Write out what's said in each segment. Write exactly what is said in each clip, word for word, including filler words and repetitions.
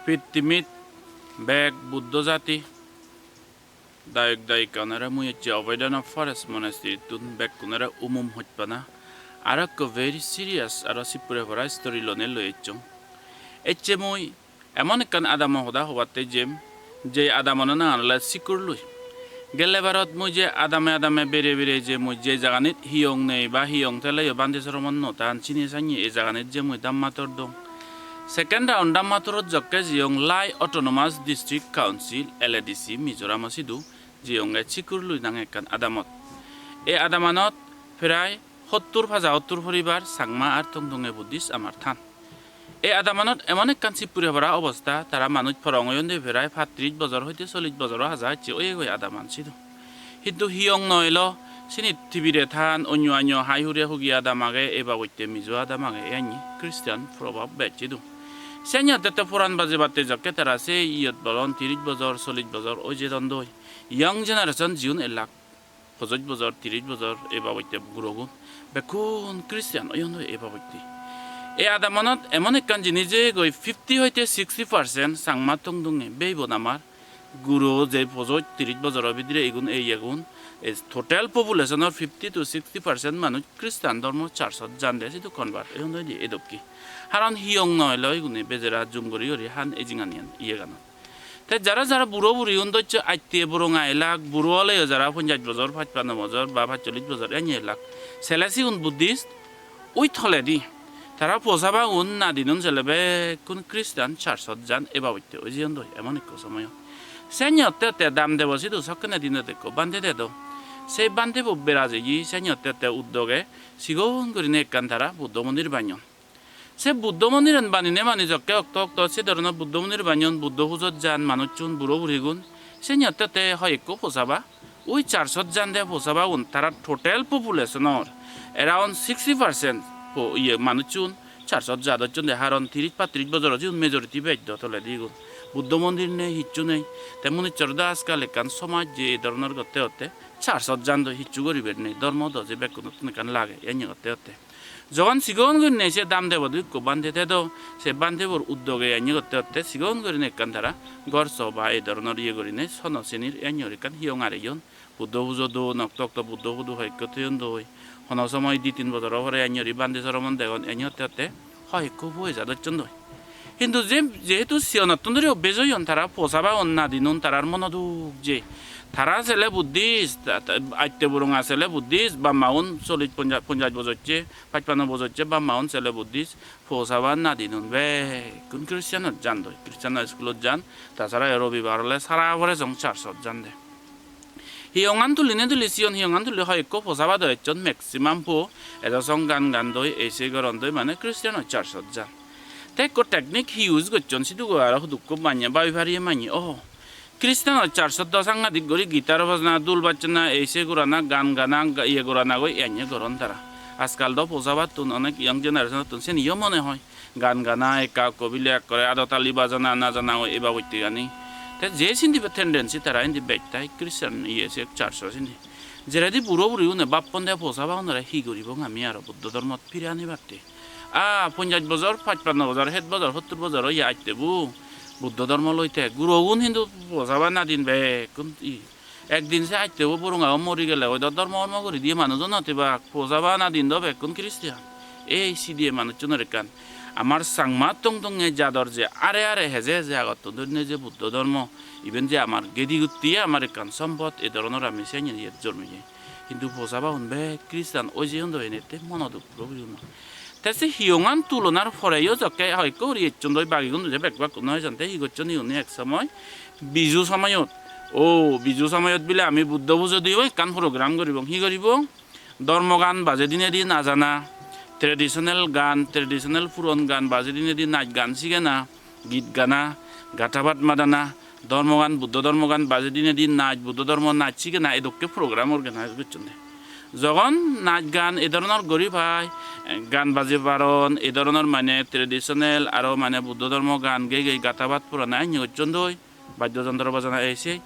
Pittimit bek Buddho jati dayok dayika unore mui ecche Abhayadana Forest Monastery-tun bekkunore umum hojpana. Aro ekko very serious aro sippure pora story lonei loi ecchong. Ecche mui emon ekkan adamo hoda hobatte jem, je adamano nangan ole Sikurlui. Gelle barot mui je adame adame bere bere je mui je jaganit hiyong nei ba hiyong teleyo bhante soromon no tan sini sanye ei jaganit je mui Dhammator dong. Second round Dhammatorot jokke jiyong Lai Autonomous District Council, L A D C, Mizoramo sidu jiyonge Sikurlui nange ekkan adamot. Ei adamanot prai hottur paja hottur poribar Changma ar Tongtonge Buddhist amar than. Ei adamanot emon ekkan sippure pora obosta, tara manuj porong oyonde prai pattrish bojor hoite chollish bojoro haja hacche oyegoi adaman sidu. Hintu hiyong no elo, sinit tibire than, onyo anyo hai hure hugi adam age, ei babotte Mizo adam age, eyanni Christian probab bej sidu. Siyani otte otte puran bajebatte jokke tara se iyot bolon trish bojor, chollish bojor oi jedon doi. Young generation jiun elak, pojoj bojor, trish bojor, ei babotte gurogun bekkun Christian oyon doi ei babotte. Ei adamanot emon ekkan jinis jeyegoi, fifty hoite sixty percent Changma Tongtonge beibon amar guro je pojoj trish bojoro bidire igun ei iyegun, ei total population-or fifty to sixty percent manuj Christian dhormo church-ot jande, sidu convert oyon doi di edokke. Haron hiyong no elo igune bejera jum guri guri han ei jinganiyan iyeganot. Te jara jara buro buriun docche atte boronga elak, buro oleyo jara ponjash bojor, pachpanno bojor ba pachchollish bojor eni elak, sele sigun Buddhist, ui toledi tara posabagun nadinun sele bekkun Christian church-ot jan ei babotte oi jeyon doi emon ekko somoyot. Seni otte otte Damdebo sidu sokkene dinot ekko bhante dedo. Sei bhantebo bera jeye seni otte otte uddoge sigon gurinei ekkan tara Buddho mondir banyon. Se Buddho mondiran banine mani jokke okto okto se dhoronor Buddho mondir banyon, Buddho pujot jan manuchun, buro burigun. Seni otte otte hoi ekko posaba, ui church-ot jande posabagun, tara total population-or around sixty percent po-, iye manuchun church-ot jadocchonde, haron trish pattrish bojoro jigun majority bej do toledi igun. Buddho mondir nei, hissu nei. Te munichchor do ajkal ekkan somaj je ei dhoronor gotte otte church-ot jando, hissu guribar nei, dhormo do je bekkunottun ekkan lage, eni gotte otte. Jogon sigon gurinei se Damdebo do ikko bhante thedo, se bhantebor uddoge eni gotte otte sigon gurinei ekkan tara ghor so ba ei dhoronor iye gurinei sono senir eni guri ekkan hiyong areyon. Buddho pujo don, okto okto Buddho photo hoi ekko toyon doi. Hono somoy di tin bojoro pore eni guri bhante soromon degon, eni otte otte hoi ekko poi jadocchon doi. Hintu je, jehetu siyonottun dhuri obbes oyon, tara posabagun nadinun, tarar mono duk je tara sele Buddhist, ta-, ta-, atte boronga sele Buddhist, bap maun chollish ponjash, ponjash bojocche, pachpanno bojocche bap maun sele Buddhist, posaba nadinun bekkun Christian-ot jandoi, Christian-o school-ot jan, ta sara robibar ole sara pore song church-ot jande. Hiyongan tulinei tuli siyon hiyongan tuli hoi ekko posaba do ecchon, maximum po ejo song gan gandoi, ei sei gorondoi, mane Christian-o church-ot jan. Te ekko technique hi use gocchon sidugo aro hudukko manye babi pariye manye, oho. Christian-o church-ot do sangadik guri guitar bajana, dul bajana, ei sei gorana, gan gana, ga-, iye gorana goi enne goron tara. Ajkal do posabattun onek young generation-ottun seniyo mone hoi. Gan gana, ekka ekko bile ekkore ado tali bajana, najana goi ei babotte gani. Te je sindi be tendency tara indi bej tai Christian iye se church-o sindi. Jeredi buro buri une bappon de posabagunore hi guribong ami aro Buddho dhormot fire anibatte. Ah, ponjash bojor, pachpanno bojor, het bojor, hottur bojor oye atte bu Buddho dhormo loi te. Gurogun hintu posaba nadin bekkun i. Ekdin se atte bu burung agon mori gele, oi do dhormo hormo guri diye manujo no tebak. Posaba nadin do bekkun Christian. Ei sidiye manuchunor ekkan. Amar Changma Tongtonge jador je are are heje heje agottun dhorine je Buddho dhormo, iben je amar gedi gutti amar ekkan sompot, ei dhoronor ami seni iyot jormiye. Hintu posabagun bek Christian oi jeyon do enette mono duk puro puri uno. Te se hiyongan tulonar poreyo jokke hoyekko guri ecchon doi, bagigun je bek bakkun no ejon, te hi gocchon iyuni ek somoy Biju somoyot. O, Biju somoyot bile ami Buddho pujo diyo ekkan program guribong. Hi guribong? Dhormo gan baje dinedi najana, traditional gan, traditional puron gan baje dinedi naj gan sigena, git gana, gatha pat madana, dhormogan, Buddho dhormogan baje dinedi naj, Buddho dhormo naj sigena, edokke program organize gocchonde. Jogon naj gan e dhoronor guri pai, eh, gan baje paron, e dhoronor mane traditional aro mane Buddho dhormo gan gei gei gatha pat purana enne gocchondoi, baddo jontro bajana ei sei.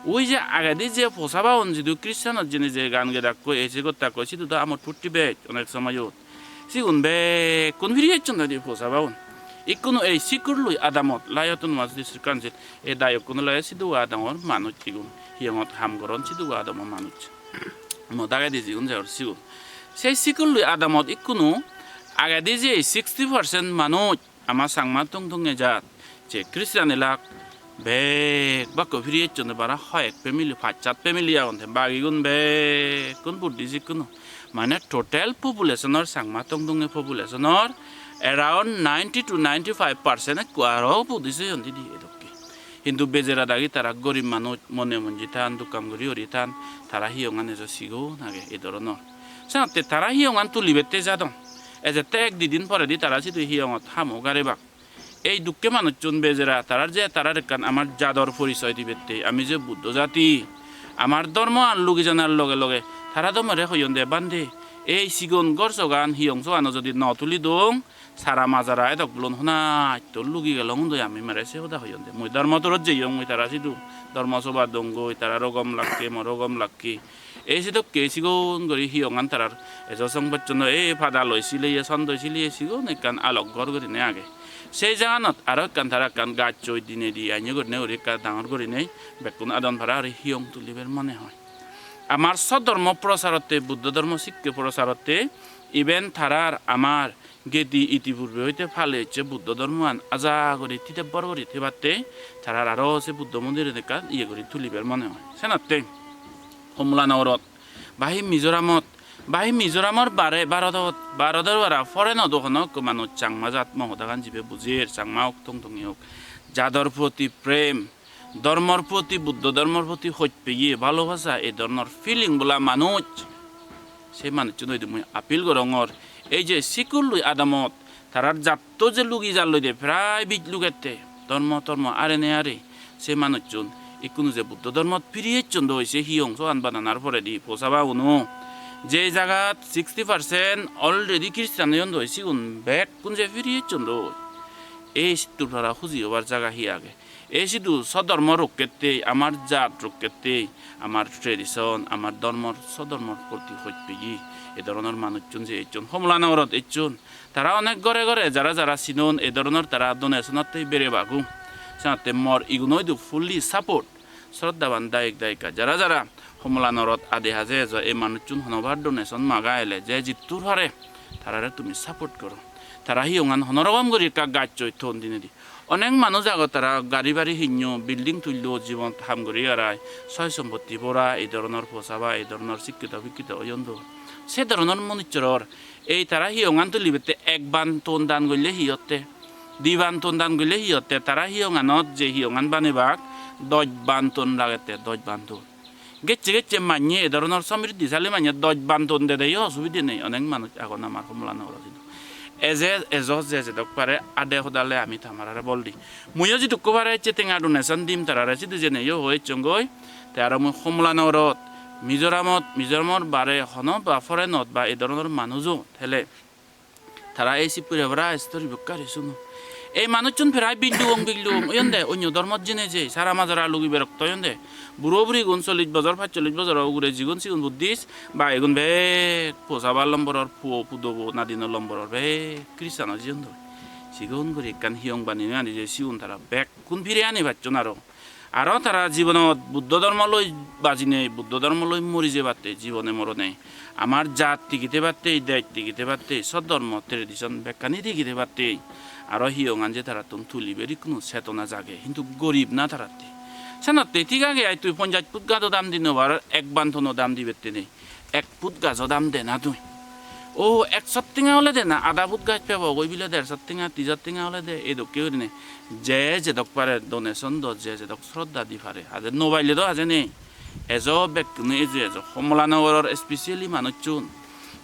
Ui je agedi je posabaun jidu Christianot jeinei je gan gedakkoi, ei sei gottakkoi, sidu do amot purti bej onek somoyot. Sigun bekkun firi ecchon doi di posabaun. Ikkunu ei Sikurlui adamot, Lai Autonomous District Council, ei dayokkuno loi sidu adamor manuj igun, hiyongot ham goron sidu adamor manuj. Mo dagedi jigun jor sigun. Sei Sikurlui adamot ikkunu agedi je sixty percent manuj ama Changma tongtonge jat, je Christian elak, bek bakko firi ecchonde, bara hoyek family, pach sat family agon, te bagigun bekkun Buddhist ikkunu. Mane total population-or, Changma tongtonge population-or around ninety to ninety-five percent ekku aro Buddhist oyon didi edokke. Hintu bejera dagi tara gorib manuj, mone monji tan, dukkam guri guri tan, tara hiyongan ejo sigon age e doronor. Senotte tara hiyongan tulibette jadon. Ejette ek di din poredi tara sidu hiyongot hamo garibak. Ei dukke manuchun bejera, tarar je tarar ekkan amar jador porisoy dibette, ami je Buddho jati, amar dhormoan lugi janar loge loge tara do more hoyon de, "Bhante, ei sigon ghor sogan, hiyong sogano jodi no tuli dong, sara majara edok bulon honatto lugi gelong," doi ami more se hoda hoyon de. Mui dhormo torot jeyong, mui tara sidu dhormo soba dongoi, tararo gom lakke, moro gom lakke. Ei sedokke sigon guri hiyongan tarar ejo song bocchonde, ei pada loi sileye, sondoi sileye sigon ekkan alok ghor gurinei age. Sei jaganot aro ekkan tara ekkan gachchoi dinedi anye gurinei guri ekka dangor gurinei bekkun adon para guri hiyong tulibar mone hoi. Amar sodhormo procharotte, Buddho dhormo sikke procharotte, iben tarar amar gedi itipurbe hoite pale ecche Buddho dhormoan aja guri thidebbor guri thebatte, tarar aro se Buddho mondiran ekkan iye guri tulibar mone hoi. Senotte Homola Nogorot, ba hi Mizoramot, ba hi Mizoramor bare Bharodot, Bharodor bara foreign-ot do hono ekko manuj Changma jat mo hodagan jibe bujir, Changma ok, tongtongi ok, jador proti prem, dhormor proti, Buddho dhormor proti hoj peye, bhalobasa, ei dhoronor feeling bola manuj, se manuchchun hoide mui appeal gorongor. Ei je Sikurlui adamot tarar jatto je lugi jar loide, prai bij lugette, dhormo tormo arene are, se manuchchun ikkunu je Buddho dhormot firi ecchon doi, se hiyong sogan bananar poredi posaba uno, je jagat sixty percent already Christian oyon doi, sigun bekkun je firi ecchon doi, ei sittur para huji obar jaga hi age? Ei sidu sodhormo rokkette, amar jat rokkette, amar tradition, amar dhormor, sodhormor proti hoj peye, e dhoronor manuchchun je ecchon, Homola Nogorot ecchon, tara onek ghore ghore jara jara sinon, e dhoronor tara donation-otte berebagun. Senotte mor iguno idu fully support. Sroddhaban dayok dayika jara jara Homola Nogorot ade haje ejo, ei manuchchun honobar donation maga ele je jittur pare tarare tumi support goro. Tara hiyongan hono rokom guri ekka gachchoi ton dinedi. Onek manuj agon, tara gari bari hinno, building tullo, jibonot ham guri arai, soy sompotti bora, ei dhoronor posaba, ei dhoronor sikkito pikkito oyon do. Se dhoronor manuchchoror ei tara hiyongan tulibette ek ban ton dan golle hi otte? Di ban ton dan golle hi otte? Tara hiyonganot je hiyongan banebak, doj ban ton lagette, doj ban ton. Gecche gecche manye, e dhoronor somriddhisali manye doj ban ton dede yo osubide nei, onek manuj agon amar Homola Nogorot idu. Eje ejo je jedok pare ade hodale ami tamarare bol di. Muiyo jidukko pare ecche tenga donation dim tarare, sidu jene yo hoi ecchongoi. Te aro mui Homola Nogorot, Mizoramot, Mizoramor bare hono ba foreign-ot ba e dhoronor manujo thele, tara ei sip pure bara story bokkari suno. Ei manuchchun prai billugong billugong oyonde, onyo dhormot jeinei jei, sara majara lugi berokto oyonde. Buro burigun chollish bojor, pachchollish bojoro ugure jigun, sigun Buddhist, ba igun bek posaba lomboror, puo pudobo, nadino lomboror bek Christian-o jiyon doi. Sigun guri ekkan hiyong banei ani je sigun tara bekkun fire ani pacchon aro. Aro tara jibonot Buddho dhormo loi bajinei, Buddho dhormo loi mori jebatte, jibone morone amar jat tigi thebatte, dej tigi thebatte, sodhormo tradition bekkani tigi thebatte, aro hiyongan je tarattun tuliber ikkunu chetona jage, hintu gorib na taratte. Senotte thik age, ai tui ponjaj put gado dam di no par, ek ban tono dam dibette nei. Ek put gajo dam de na tui. O, ekshot tenga ole de na, ada put gaj pebo, goi bile dershot tenga, tijot tenga ole de, ei dokke gurinei. Je jedok pare donation do, je jedok sroddha di pare. Ade no paile do haje nei. Ejo bekkune ejo ejo. Homola Nogoror specially manuchchun.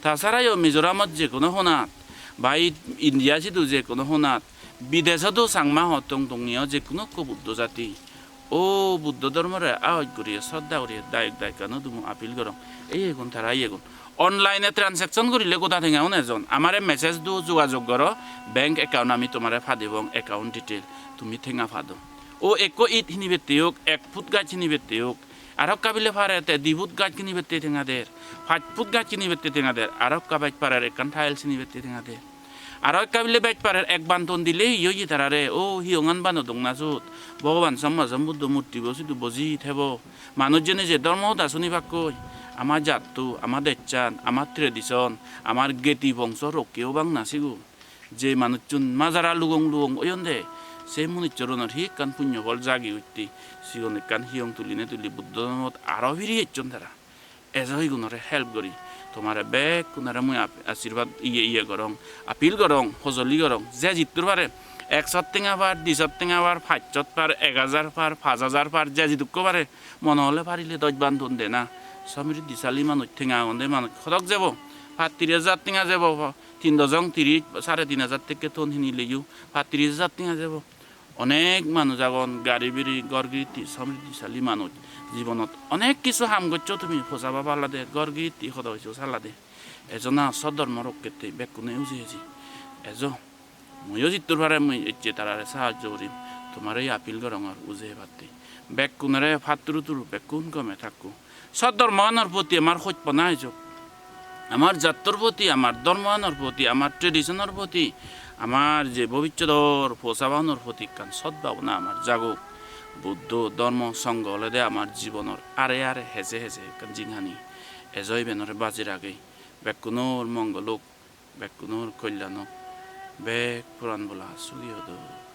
Ta sarayo Mizoramot je kono honat, ba i-, India sidu je kono honat, bidesodo Changma ho tongtongiyo je kono ekko Buddho jati. O Buddho dhormore ahoj guriye, sroddha guriye, dayok dayikano dumo appeal gorong. Ei egun tara iyegun. Online-e transaction gurile goda tenga un ejon. Amare message do, jogajog goro, bank account ami tomare padibong, account detail. Tumi tenga pado. O ekko it hinibette ok, ek put gaj hinibette ok. Aro ekka bile pare te di put gaj hinibette tenga der. Pach put gaj hinibette tenga der. Aro ekka bej parer ekkan tiles hinibette tenga der. Aro ekka bile bej parer, ek ban ton dile hi oye tarare? O, hiyongan banodong na sot? Bhogoban Samma Sambuddho murtibo sidu boji thebo. Manuj jene je dhormo hoda sunibakkoi, ama jatto, ama dejchan, ama tradition, amar geti bongso rokke obak na sigun. Je manuchun majara lugong lugong oyonde, se munuchchorunor hi ekkan punyo phol jagi utte, sigun ekkan hiyong tuline tuli Buddho dhormot aro firi ecchon tara. Ejo igunore help guri, tomare bekkunore mui ap-, ashirbad iye iye gorong, appeal gorong, hojoli gorong, je jittur pare, ekshot tenga par, dishot tenga par, pachshot par, ek hajar par, pach hajar par, je jidukko pare, mone hole parile dosh ban ton dena. Somriddhisali manuj, tenga agonde manuj hodok jebo, par tiris hajar tenga jebo, tin dojong tiris, sare tin hajar tekke ton hinileyo par tiris hajar tenga jebo. Onek manuj agon, gari biri, ghor giritti, somriddhisali manuj. Jibonot onek kisu ham goccho tumi, posaba palade, ghor giritti hodo isu salade. Ejo na sodhormo rokkette bekkune uji eji. Ejo. Muiyo jittur pare mui ecche tarare sahajjo gurim. Tomare appeal gorongor uje ebatte. Bekkunore patturu turu, bekkun gome thakko. Sot dhormoanor proti amar hojpana ejok. Amar jattor proti, amar dhormoanor proti, amar traditionor proti, amar je bobissodor posabanor proti ekkan sot bhabona amar jagok. Buddho, dhormo, songho olode amar jibonor are are, heje heje ekkan jinghani. Ejo ibenore baji ragei. Bekkunor mongol ok, bekkunor kolyan ok, bek poran bola sugi odok.